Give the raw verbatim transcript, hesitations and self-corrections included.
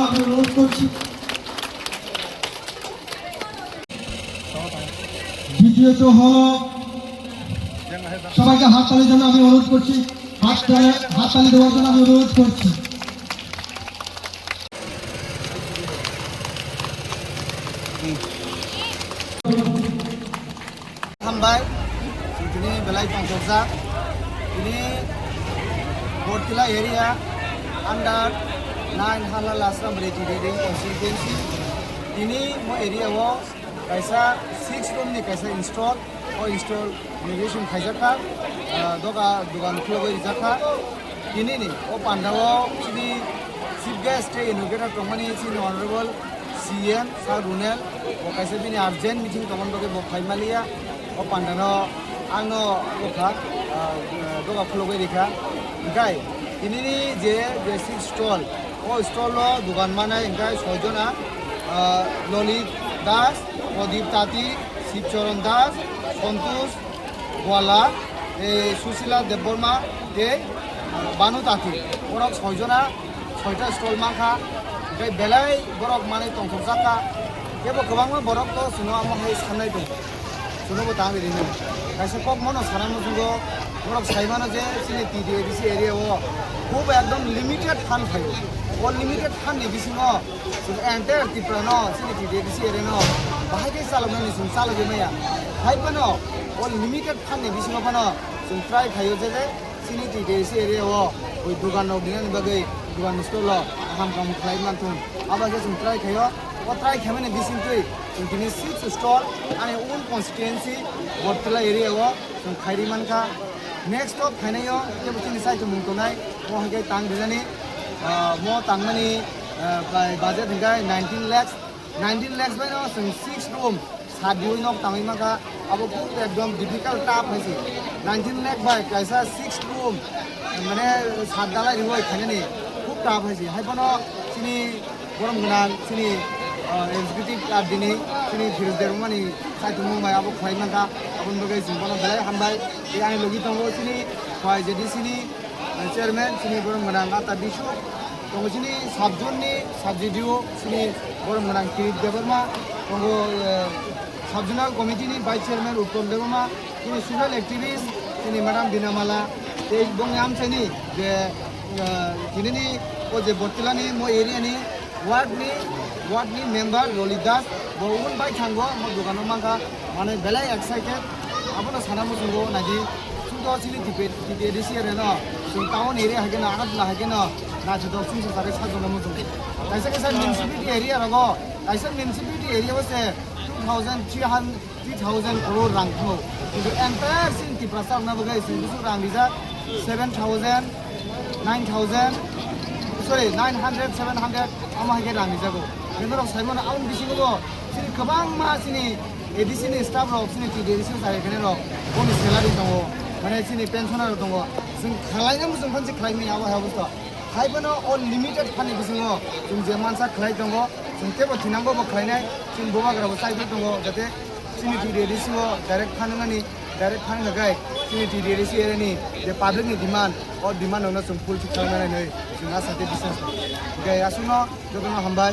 আমি অনুরোধ করছি। দ্বিতীয়ত হলো সবাইকে হাততালি জন্য আমি অনুরোধ করছি, হাততালি, হাততালি দেওয়ার জন্য আমি অনুরোধ করছি। Hambai, tini belai tongthokjak, tini Bortila area under nine Halal Asram Ready Reading Constituency. Tini mo area o kaisa six room ni kaisa install, o install renovation khaijak kha, ah, doga dugan khulogwi rijak kha. Tini ni o panda o chini chief guest tei inaugurator tongmani chini honorable C M Sir Runel, bo kaisa bini urgent meeting tongmani bagwi bo phai maliya. O panda no ang no bokha, ah, doga khulogwi rikha. Hinkhe tini ni je, je six stall, o stall o dugan manai hinkhe soi jona, ah, Lolit Das, Pradip Tati, Sibcharan Das, Santosh Gwala, eh, Susila Debbarma tei Banu Tati. Borok soi jona, soita stall mankha. Tei belai borok manwi tongthokjak kha. Kebo kwbangma borok to chwngno amo hai sannai tongo. Chwngno bo tangwi rino. Kaisa kok mono sana muchungo borok sai mano je chini T T A D C area o hub ekdom limited fund phaio. O limited fund ni bisingo chwng entire Tripura no, chini T T A D C area no, bahai khe chaloknani chwng chalogwi maya. Hai phano, o limited fund ni bisingo phano chwng try khaio je, je chini T T A D C area o, oi dugan rok dinani bagwi, dugan stall o, kaham kaham khlai manthung. Abo khe chwng try khaio. O try khaimani bisingtwi chwng tini six stall, ani own constituency, Bortila area o, chwng khairi mankha. Next o phainaio kebo chini saichomung tongnai, mo hai khe tang rijani, ah, mo tangmani, ah, bai budget hwnkhe nineteen lakhs, nineteen lakhs bai no chwng six room, sat diwi nok tangwi mankha, abo khub ekdom difficult tough hai se. Nineteen lakh bai kaisa six room, mane sat dalai riwi khainani khub tough hai se. Hai phano chini borom gwnang chini, ah, executive club dini chini Firoz Debbarmani saichomung bai abo khlai mankha, aboni bagwi chwng bono belai hambai. Tei ani logi tongo chini Khowai J D C ni, ah, chairman chini borom gwnang Ata Bisu, tongo chini sub zone ni sub G D O chini borom gwnang Kirit Debbarma, tongo, eh, sub zonal committee ni vice chairman Uttom Debbarma, chini social activist chini madam Binamala, tei bongni amchaini je, ah, tinini o je Bortilani mo area ni ward ni, ward ni member Loli Das, bo un bai thango, mo dogano mankha, mane belai excited, abono sana muchungo naidi, chwngto chini T P, T P A D C area no, chwng town area hai kheno, Agartala hai kheno, naithotok chwngsa chari sajona muchungo. Kaisa kaisa municipality area rogo, kaisa municipality area o se two thousand three hundred, three thousand crore rang thango. Kintu entire chini Tiprasa rokna bagwi chwng busu rang rijak seven thousand, nine thousand, sorry, nine hundred, seven hundred, amo hai khe rang rijago. Khe norok sai mano, aboni bisingo bo chini kwbangma chini A D C ni staff rok, chini T D A D C o chai khe rok, boni salary tongo, mane chini pensioner rok tongo. Chwng khlaina muchung phan se khlai manya abo hai obostha. Hai phano o limited fund ni bisingo chwng je mansa khlai tongo, chwng teibo thinango bo khlainai, chini bubagra bo chai phai tongo, jate chini T D A D C o direct fund wngnani, direct fund wngkha khe chini T D A D C area ni je public ni demand, o demand rokno chwng fulfill khlaina hinwi chwng asha tei biswas tongo. Hwnkhe aswkno jotono hambai.